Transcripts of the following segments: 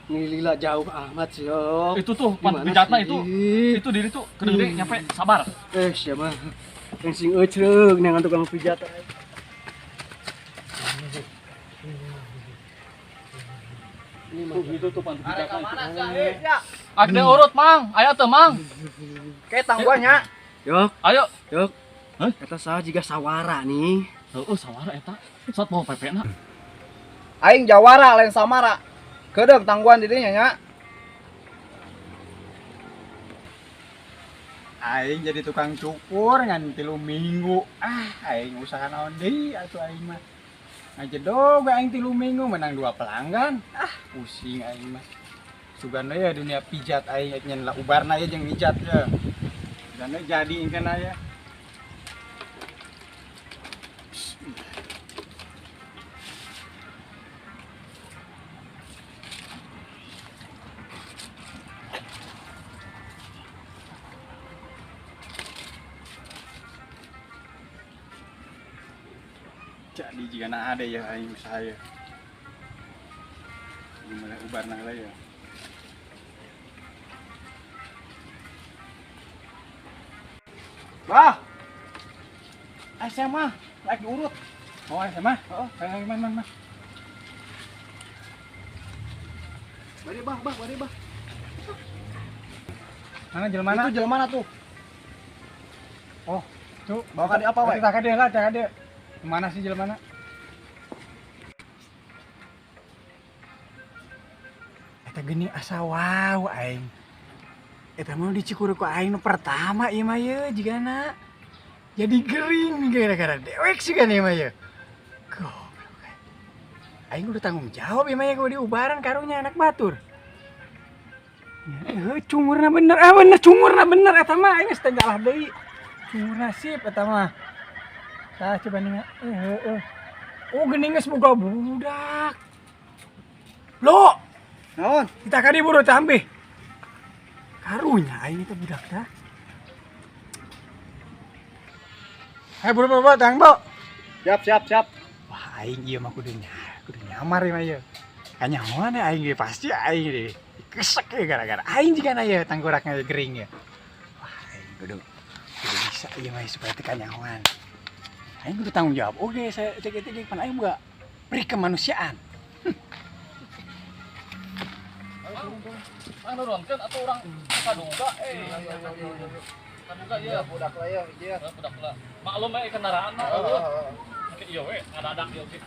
Ini lila jauh amat sih, yo. Itu tuh pijatna itu. Itu diri tuh kedeng nyampe sabar. Siapa? Yang sing eucreug neangan tukang pijat. Tuh gitu tuh pantu pijatna itu. Ada urut, Mang. Ayo tuh, Mang. Kayak tangguannya. Yok. Ayo. Yok. Hah? Eta saha jiga sawara nih. Heeh, sawara eta. Sat mau pepena. Aing jawara lain samara. Kedeung tangguan dirinya nya. Aing jadi tukang cukur ngan 3 minggu. Ah, aing usaha naon deui atuh aing mah. Ngajedog aing 3 minggu menang 2 pelanggan. Ah, pusing aing mah. Sugan ya dunia pijat aing nyen lah ubarna ye jeung mijat ya. Sugan jadi engkeuna ya. Jadi jika nak ada ya aing usaha ya. Gimana ubarna lah ya. Bah. SMA naik diurut. Oh, SMA? Heeh, kayak gimana, Mas? Bari bah, bah, bari bah. Mana jelema mana? Itu jelema mana tuh? Oh, tuh bawa ka apa wae? Tak kade lah, tak kade. Mana sih jelema mana? Eta gini asa wow aing. Eta mau dicukur ku aing nu pertama ieu mah ye jigana. Jadi gering gara-gara dewek sih kan ieu mah ye. Goblok. Aing udah tanggung jawab ieu mah ye kudu diubaran karunya anak batur. Ya, cungurna bener, ah bener cungurna bener eta mah aing geus teu nyalah deui. Cungurna sip eta mah. Tah coba ninga. Heeh. Oh geuning geus boga budak. Lo. Naon? Kita kadi buru tambih. Karunya aing itu budak dah. Hai buru buru tang bo. Siap siap siap. Wah aing ieu mah kudu nyamar ieu mah ieu. Kanyahoan aing ge pasti aing deh. Kesek ya gara-gara aing jigana ieu tanggurakna gering ya. Wah aing kudu bisa ieu mah supaya teu kanyahoan. Aing kudu tanggung jawab. Oke, saya cek itu pan aing boga beri kemanusiaan. Mang nurunkeun atuh urang kaduga eh. Kaduga ieu budak lah ya, ieu. Budak lah. Maklum we kendaraan mah eueuh. Make ieu we ngadadak ieu ge.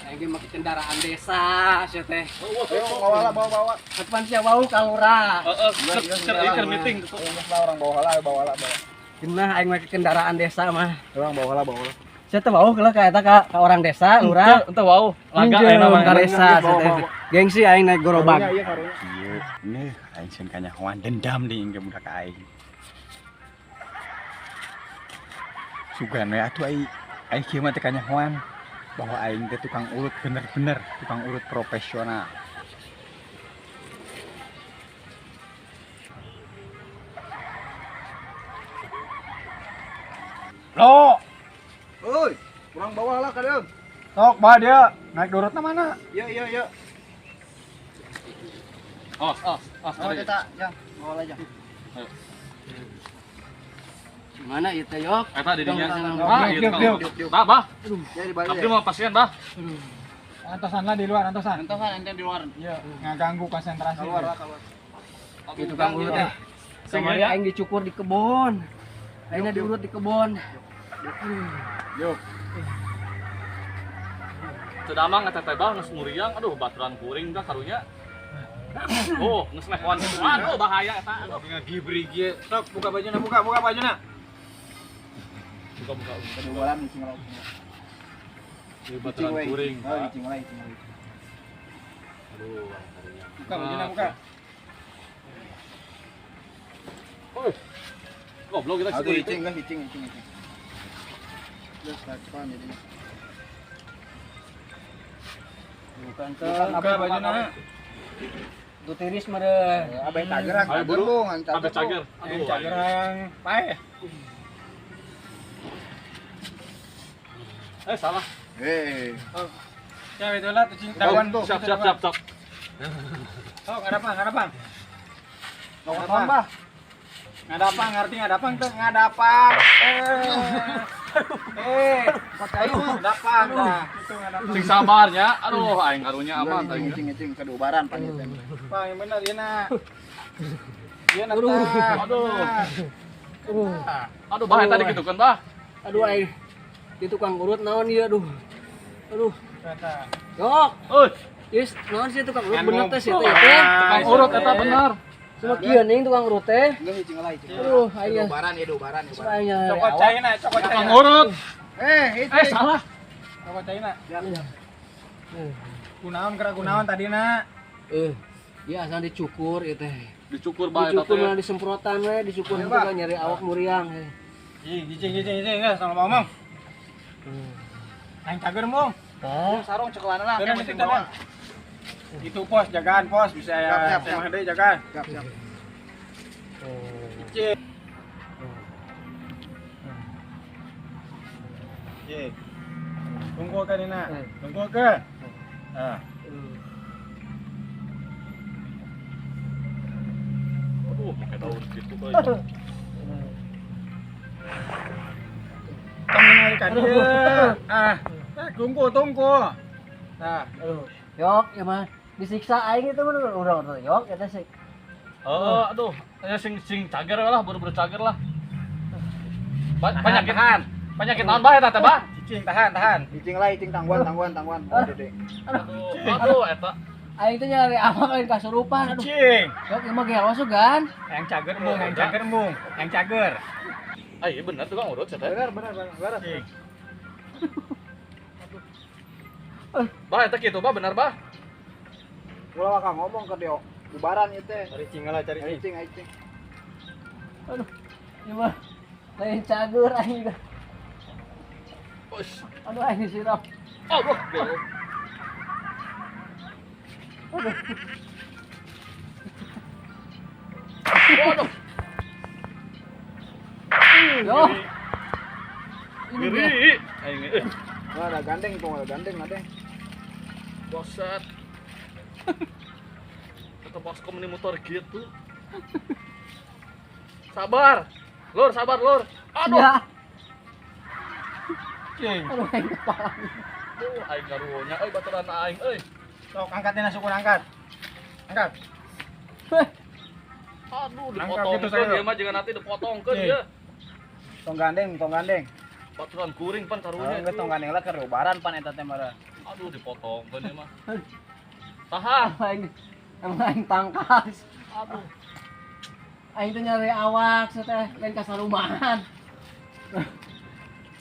Aing ge make kendaraan desa sia teh. Ayo bawa lah, bawa-bawa. Atuh sia wau ka lurah. Heeh, keur meeting tuh. Lah orang bawa lah, bawa lah, bawa. Genah aing make kendaraan desa mah. Orang bawa lah, bawa lah. Sia teh wau lah ka eta ka orang desa, lurah. Ente wau. Laga ayeuna mah ka desa. Gengsi aing naik gerobak. Iya, karunya. Ieu, nih aing sieun kanyahoan dendam deui ke budak aing. Sugan we atuh aing aing kieu mah teh kanyahoan bahwa aing teh tukang urut bener-bener, tukang urut profesional. Lo. Oi, kurang bawah lah kadang. Sok bawa dia naik dorotna mana? Iya, iya, iya. Oh, oh, oh, oh, kita, jang, bawa aja. Ayo. Gimana ieu teh, Yok? Eta di dinya. Ah, ieu. Bah, bah. Aduh. Abdi mah pasien, bah. Antosan lah di luar, antosan. Antosan ente di luar. Iya, ngaganggu konsentrasi. Keluar lah, keluar. Itu kang urut teh. Kamari aing dicukur di kebon. Aingna diurut di kebon. Yuk. Teu damang eta teh bah geus muriang, aduh baturan kuring dah karunya. Oh, geus meh kitu. Aduh bahaya eta. Aduh. Ngagibri ge. Sok buka bajuna, buka bajuna. Buka. Kedualan cing lauk. Ieu baturan kuring. Oh, cing lain, cing lain. Aduh, karunya. Buka bajuna, buka. Oh. Goblok kita Aduh, cing geus cing cing cing. Geus kapan jadinya. Bukan teh. Buka bajuna. Tuh tiris meureun. Abeh cager, Ayo buru. cager, Abeh cager. Aduh, Cager yang pae. Salah. Eh. Siap itu lah, cing Tawan tuh. Siap, siap, siap, siap. Sok ngadapang, ngadapang. Ngadapang, Bah. Ngadapang, ngerti ngadapang teu ngadapang. Pakai ngadapang tah. Itu ngadapang. Sing sabar nya. Aduh, aing karunya aman tadi. Cing cing kedubaran pan ieu teh. Pang yang bener ieu na. Ieu na Aduh. tah. Aduh. Aduh. Aduh, bah tadi gitu kan, Bah. Aduh aing. Di tukang urut naon ieu aduh. Aduh. Tah. Yok. Euy, Yes, naon sih tukang urut Kan bener teh sih teh ngobrol. teh. tukang urut eta bener. Cuma kieu ning tukang urut teh. Geus cing lah cing. Aduh, aing. Kedubaran ieu dubaran. Aing nyari Cokot awak. caina, cokot Tukang caina. urut. Eh, Eh, salah. Cokot caina. Siap, siap. Kunaon geura kunaon tadina? Ya asal dicukur ieu teh. Dicukur bah eta Dicukur teh. malah disemprotan we, dicukur Ayo, itu Pak. kan nyari awak muriang. Ih, cicing cicing cicing geus tong ngomong. Aing cager mung. Tah, Sarung cekelana lah. Bener itu teh. Itu pos jagaan pos bisa ya. Siap, siap, siap. Sama deui jagaan. Siap, siap. Cicing. Cicing. Tunggu kan Nina. Tunggu ke. Ah. Aduh, make daun gitu euy. Tong ningali ka dieu. Ah. Tunggu, tunggu. Nah, Aduh. Yok, ya mah disiksa aing itu mah urang urang yok eta sih. Heeh, aduh. Ya sing sing cager lah, buru-buru cager lah. Penyakit penyakit naon bah eta teh, Bah? cicing tahan, tahan. Cicing lah, cicing tangguan, tangguan, tangguan. Oh, Dede. Aduh, aduh eta. Aing teh nyari awak lain kasurupan aduh. Cicing. Yok, ieu mah gelo sugan. Yang cager mung, yang cager mung, yang cager. Ah, iya bener tukang urut sia teh. Bener, bener, bener, bener. Cicing. Bah eta kitu bah bener bah. Ulah wakang ngomong ke dia. Bubaran ieu teh. Cari cing lah, cari cing. Cicing, cicing. Aduh. Ieu mah lain cager aing juga. Ush. Aduh aing disiram. Aduh, gelo. Aduh. Waduh. Yok. Ini dia. Ngeri. Aing eh Wah, ada gandeng tuh, ada gandeng, ada. boset. Kata baskom ini motor gitu. Sabar. Lur, sabar, Lur. Aduh. Ya. Cicing. Aduh aing kepala. Aduh, aing karunya euy baturan aing euy. Sok angkatin suku angkat. Angkat. Aduh, Angkat gitu, dipotongkeun saya. ieu mah jangan nanti dipotongkeun Cing. ieu. Tong gandeng, tong gandeng. Baturan kuring pan karunya. Oh, enggak tong gandeng lah keur ubaran pan eta teh mah. Aduh, dipotongkeun ieu mah. Tahan. Aing emang aing tangkas. Aduh. Aing teh nyari awak teh lain kasarumahan.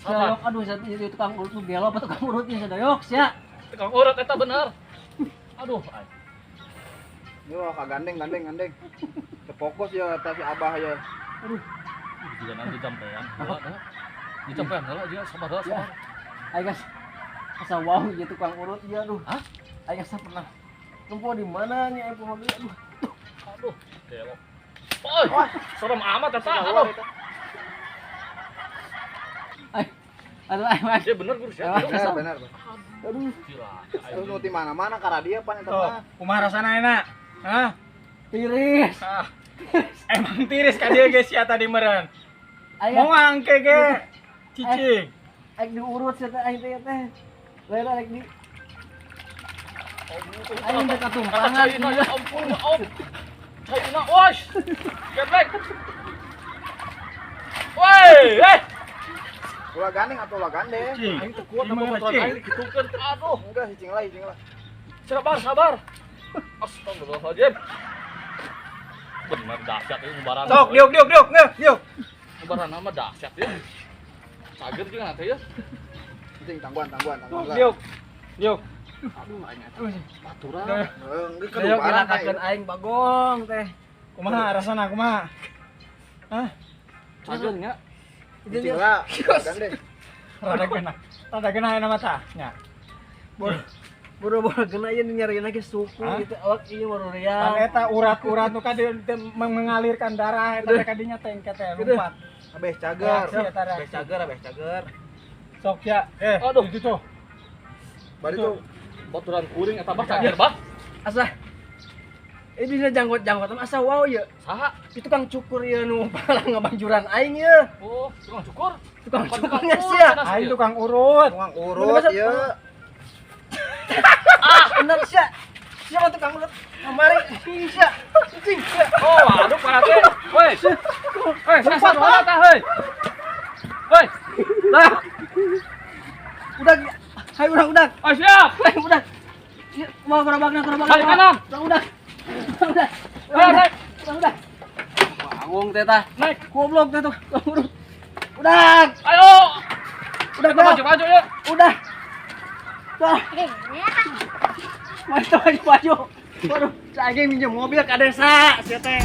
Sabar. Sadayok, aduh satu itu tukang urut nu gelo apa tukang urutnya sadayok sia. Tukang urut eta bener. Aduh, aing. Yo, ka gandeng, gandeng, gandeng. Terfokus ya eta si Abah ya. Aduh, Juga nanti jampean. Dijampean heula dia sabar heula, ya. sabar. Aing asa asa wow ieu tukang urut ieu aduh. Hah? Aing asa pernah nempo di mana nya aing poho aduh. Aduh, gelo. Oi, serem amat eta. Aduh. Aing aduh aing aing. Ya bener guru sia. Bener, bener. Aduh, Gila. Terus nu ti mana-mana ka dia pan eta Tuh, mah. kumaha rasana enak? Hah? tiris. Ah. Emang tiris ka dieu geus sia tadi meureun. Aing Mau angke ge. Cicing. aing diurut sia teh aing teh teh. Lain aing di aing teh Kata katumpangan. China, ya ampun, ya om. China, wash. Geblek. Woi, eh. Ulah gandeng atau ulah gandeng. Cicing. Aing teu kuat Gimana, sama baturan Cing? aing dikitukeun. Aduh, Enggak, cicing lah, cicing lah. sabar, sabar. Astagfirullahaladzim. Bener dahsyat ini ngubaran. Sok diuk diuk diuk, ngeuh, diuk. Ngubaran nama dahsyat ya. Cager juga nanti ya. Cicing tangguan, tangguan, tangguan Sok lah. diuk. Diuk. Aduh, aing eta baturan. Heeh, geus Sadayok kedubaran nyilakakeun aing bagong teh. Kumaha rasana kumaha? Hah? Cager nya. Cicing lah, gandeng. Rada kena. Rada kena enak mata. Nya. Boro-boro kena ieu nyariin lagi suku Hah? gitu awak ieu Pan mururiang. eta urat-urat nu ka mengalirkan darah eta teh kadinya teh engke teh lompat. Abeh cager. Reaksi eta Abeh reaksi. cager, abeh cager. Sok ya. Eh, Aduh. itu tuh. Bari tuh Baturan kuring eta bah cager bah. Asa Eh, dina janggot-janggot mah asa wow ya. Saha? Itu tukang cukur ya nu palang ngabanjuran aing ya. Oh, tukang cukur. Tukang Bukan cukurnya tukang sih ya. urut, Aing tukang urut. Tukang urut Bener, ya. Ah, bener sia. Siapa tukang urut? Kamari, ih sia. Cing, sia. Oh, aduh parah teh. Woi. Woi, sasa mana tah, heuy. Woi. Lah. Udah, hayu urang udah. Oh, siap. Hayu udah. Ieu mau gerobakna, gerobakna. Balik kanan. Udah, udah. Udah. Ayo, naik. Udah, udah. Bangung teh tah. Naik. Goblok teh tukang urut. Udah, Ayo. udah, Kita udah. maju-maju ya. Udah. Udah. Maju, maju, maju. Waduh, saya minjem mobil ke desa, sia teh.